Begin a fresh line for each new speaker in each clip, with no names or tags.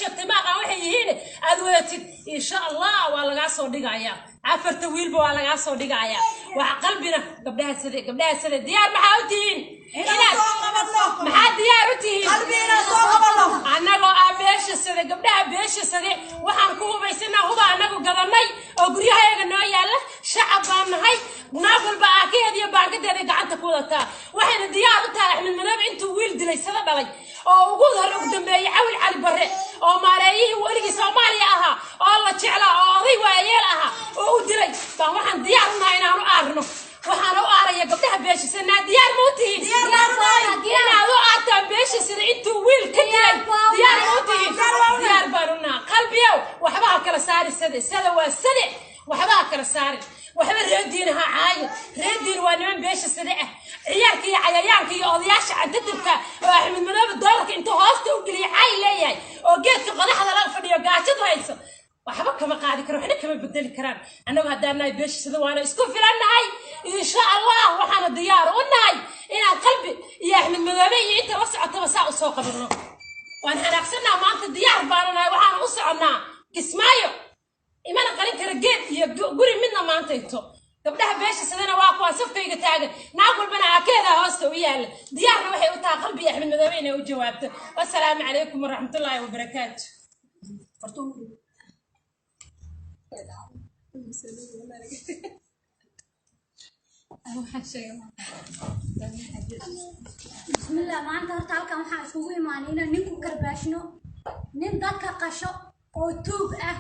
sheegtay ma aqaan waxay yihiin aad wadatid. Insha Allah waa lagaa soo dhigayaa, afarta wiilba waa lagaa soo dhigayaa. Wax qalbina gabdhaha sade, gabdhaha sade diyaar maxaa u tihiin?
Inaan soo qabanno.
Maxaa diyaar u tihiin?
Qalbi inaan soo qabanno.
Annagoo ah beesha sade, gabdhaha beesha sade, waxaan ku hubaysanaa huba annagu gadanay oo guryahayaga noo yaalla. Shacab baan nahay, naag walba aakeeda iyo baankadeeda gacanta ku wadataa. Waxayna diyaar u tahay Axmed Madoobe intuu wiil dilay sada dhalay oo ugu hor ugu dambeeyey Cawil Cali Barre oo maareeyihii weligii Soomaaliya ahaa oo la jeclaa oo oday waayeel ahaa oo u dilay baan waxaan diyaar u nahay inaanu aarno. Waxaana u aaraya gabdhaha beesha sade. Naa diyaar ma u tihiin
Diyaar baan u nahay.
inaad u aartaan beesha sade intuu wiil ka dilay? Diyaar ma u tihiin? Diyaar baan u nahay. Qalbiyow, waxba ha kala saari sade, sada waa sade, waxba ha kala saarin. Waxba reediin ha caayo, reediin waa niman beesha sade ah. Ciyaarka iyo cayayaanka iyo odayaasha cantadubka oo Axmed Madoobe doolarka intuu hoosta u geliya caay leeyahay oo geedka qodaxda laga fadhiyo gaajadu hayso, waxba kama qaadi karo, waxna kama bedeli karaan. Annagu haddaan nahay beesha sida waana isku filannahay, insha Allah. Waxaana diyaar u nahay inaan Qalbi iyo Axmed Madoobe iyo inta la socotaba saa u soo qabanno. Waan xanaaqsanaa maanta, diyaar baanu nahay. Waxaana u soconnaa Kismaayo, imana qalin kara geed iyo guri midna maanta into. Gabdhaha beesha sidana waa kuwaan safkayga taagan, naag walbana aakeeda hoosta u yaalla, diyaarna waxay u tahay Qalbi iyo Axmed Madoobe inay u jawaabto. Wasalaamu calaykum waraxmatullaahi wabarakaatu.
Bismillah. Maanta horta halkan waxaan isugu imaanay inaan ninku karbaashno, nin dadka qasho oo tuug ah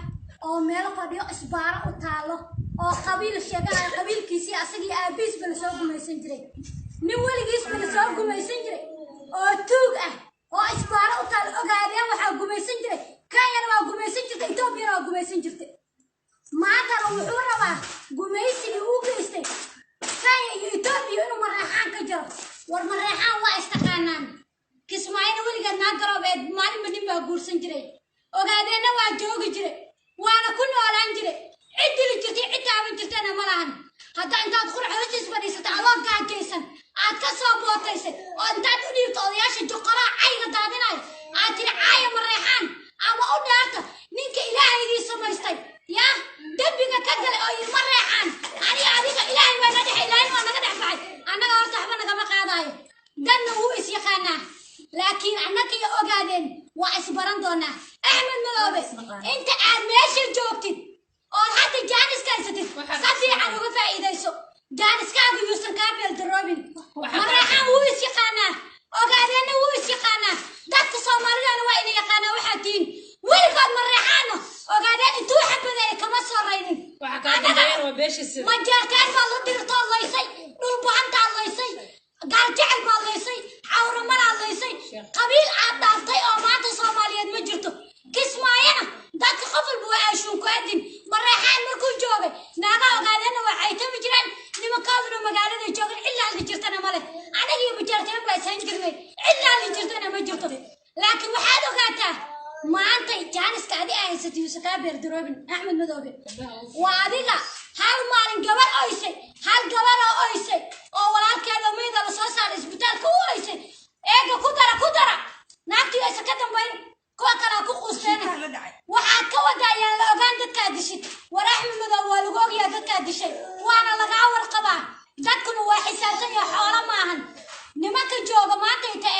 oo meel fadhiyo isbaaro u taalo oo qabiil sheeganaya, qabiilkiisii asagii aabihiisba lasoo gumaysan jiray, nin weligiisba lasoo gumaysan jiray oo tuug ah oo isbaaro u taalo. Ogaadeen waxaa gumaysan jiray Kenyana waa gumaysan jirtay, Etoobiyana waa gumaysan jirtay. Maantana wuxuu rabaa gumaysigii uu geystay Kenya iyo Etoobiya inuu Mareexaan ka jaro. War Mareexaan waa istaqaanaan. Kismaayona weligeed naa garoobeed maalinba nin baa guursan jiray, ogaadeenna waa joogi jiray, waana ku noolaan jiray. Cid dili jirtay, cid taaban jirtana ma lahan. Hadda intaad qurac hoostiis fadhiisata adoo gaajaysan aad ka soo bootaysay oo intaad u dhiibto odayaasha joqoraha cayga daadinayo aad tiri caaya Mareexaan ama u dhaarta, ninka Ilaahaygii samaystay yaa dembiga ka galay oo yidhi Mareexaan aniga adiga Ilaahay baa na dhex, Ilaahay waa naga dhex baxay. Annaga horta waxba nagama qaadaayo, danna wuu is yaqaanaa, laakiin annaka iyo ogaadeen waa isbaran doonaa. Axmed Madoobe, inta aad meesha joogtid ood hadda jaaniska haysatid, si fiican uga faa'iidayso jaaniskaagu, yuusan kaa beeldaroobin. Mareexaan wuu is yaqaanaa, ogaadeenna wuu is yaqaanaa, dadka Soomaalidana waa ina yaqaanaa. Waxaa tihiin weligood Mareexaana ogaadeen intuu xabadeeya kama soo raynin.
Waxa kaa dambeeyana waa beesha sida.
Majeerteen baad la dirtood laysay, Dhulbahantaad laysay, Gaaljecel baad laysay, Cawramalaad laysay. Qabiil aad dhaaftay oo maanta Soomaaliyeed ma jirto. Kismaayana dadka qof walba waa aashuun ku adin. Mareexaan markuu joogay naaga ogaadeenna waa caytami jireen, nimankaaduna magaaladay joogeen, cid la hadli jirtana male. Anaga iyo majeerteen baa ishayn jirnay, cid la hadli jirtana ma jirto. Laakiin waxaad ogaataa maanta jaaniska adi aa haysatay yuusan kaa beerdaroobin. Axmed Madoobe, waa adiga hal maalin gabar oysay, hal gabar oo oysay oo walaalkeeda meyda la soo saaray isbitaalka u oysay, eega ku dara, ku dara naagtii aysan ka dambayn kuwa kalea ku quusteena. Waxaad ka wadaa ayaan la ogaan dadkaa dishid. War Axmed Madoobe, waa lagu ogyaha dadkaa dishay, waana lagaa warqabaa, dadkuna waa xisaabtan yahay, xoolo maahan. Nimanka jooga maanta inta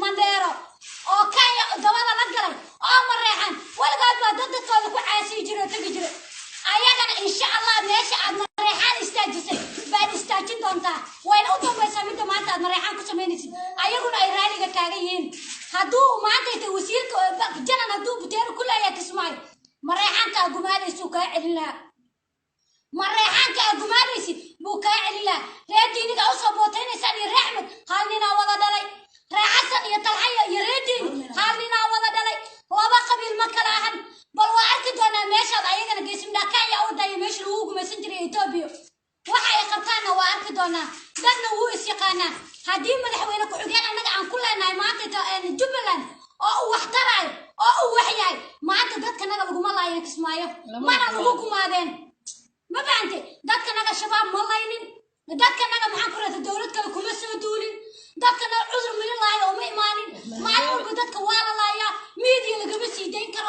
Mandheero oo Kenya dabada la galay oo Mareexan weligood baa dad dadkooda ku caasiyi jiray oo tegi jiray. Ayagana insha Allah meesha aad Mareexaan istaajisay baad istaajin doontaa, wayna u dambaysaa midda maanta aad Mareexaan ku samaynaysid, ayaguna ay raaliga kaaga yihiin. Hadduu maanta inta wasiirka janan hadduu buteero ku leeyahay Kismaayo, Mareexaanka aa gumaadaysuu kaa celin lahaa, Mareexaanka aa gumaadaysid buu kaa celin lahaa. Reer diiniga usoo bootaynaysaan iyo ree Axmed hal ninaa wada dhalay, ree Xasan iyo Talxaya iyo ree Diini hal ninaa wada dhalay, laba qabiil ma kala ahan. Bal waa arki doonaa meeshaad ayagana geesimdhaa. Kenya u daya meesha lagu gumaysan jiray Etoobiya, waxa ay qabtaanna waa arki doonaa. Dadna wuu is yaqaanaa. Haddii madaxweyne ku-xigeen annaga aan ku leenahay maanta Jubbaland oo uu wax taraayo oo uu wax yahay, maanta dadkanaga laguma laayeen Kismaayo, mana lagu gumaadeen. Ma fahantay? Dadkanaga Shabaab ma laynin, dadkanaga maxaan ku rahda dowlad kale kuma soo duulin, dadkanaga cudur milin laayo uma imaanin. Maalin walba dadka waa la laayaa, miidiya lagama sii dayn karo.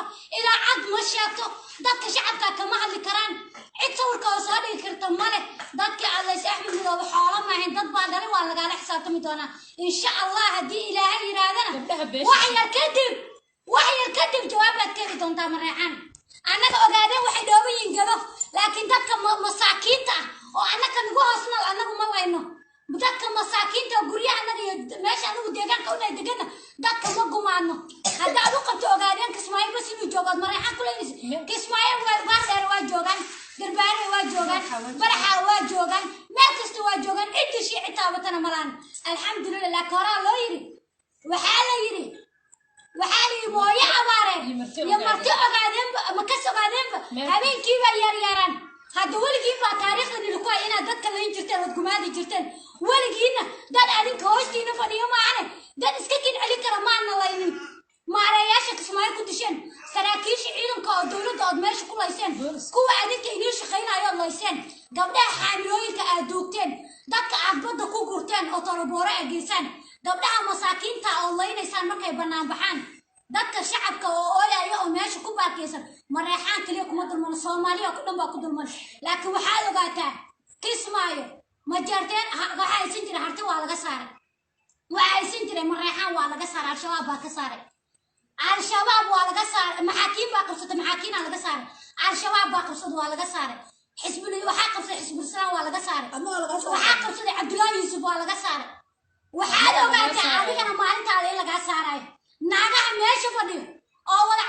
doonaa, insha Allah, haddii Ilaahay yidhaahdana.
Gabdhaha beesha.
Wax yar kadib, wax yar kadib jawaab baad ka heli doontaa. Mareexaan annaga ogaadeen waxay dhooban yihiin gado, laakiin dadka masaakiinta ah oo annaga nagu hoos nool annagu ma layno. Dadka masaakiinta oo guryaha annaga iyo meesha anagu deegaanka unahay degana dadka ma gumaadno. Haddaad u qabto ogaadeen Kismaayo bas inuu joogo ood Mareexaan ku leynaysa, Kismaayo Baardheer waa joogaan, Garbaare waa joogaan, Baraxa waa joogaan, meel kasta waa joogaan. Ciddi shiici taabatana malaan, alxamdulilah. Laakiin horaa loo yiri, waxaa la yidhi mooyo abaareen
iyo marti
iyo marti ogaadeenba ma kas ogaadeenba habeenkii baa yaryaraan. Hadda weligiin baa taariikhda nilku hay inaad dadka layn jirteen ood gumaadi jirteen. Weligiinna dad adinka hoostiina fadhiyo maahane dad iska kin celin kara maana laynin. Maareeyaasha Kismaayo ku disheen, saraakiisha ciidanka oo dowladda ood meesha ku layseen, kuwa adinka idiin shaqaynayo ood layseen, gabdhaha xaamilooyinka aad duugteen, dadka aad badda ku gurteen oo torobooro aad geysaan, gabdhaha masaakiinta oo laynaysaan markay bannaan baxaan, dadka shacabka oo ooyaya oo meesha ku baakaysan. Mareexaan kaliya kuma dulman, Soomaaliya oo dhan baa ku dulman. Laakiin waxaad ogaataa, Kismaayo Majeerteen waxaa haysan jiray Harti, waa laga saaray. Waxaa haysan jiray Mareexaan, waa laga saaray. Al-Shabaab baa ka saaray, Al-Shabaab waa laga saaray. Maxaakiin baa qabsatay, maxaakiinaa laga saaray. Al-Shabaab baa qabsada, waa laga saaray. Xisbul waxaa qabsaday Xisbul Islaam, waa laga saaray.
Adna waa laga saaray.
Waxaa qabsaday Cabdullaahi Yuusuf, waa laga saaray. Waxaad
Waa laga
ogaataa
saaray.
adigana maalintaada in lagaa saarayo. Naagaha meesha fadhiyo oo wada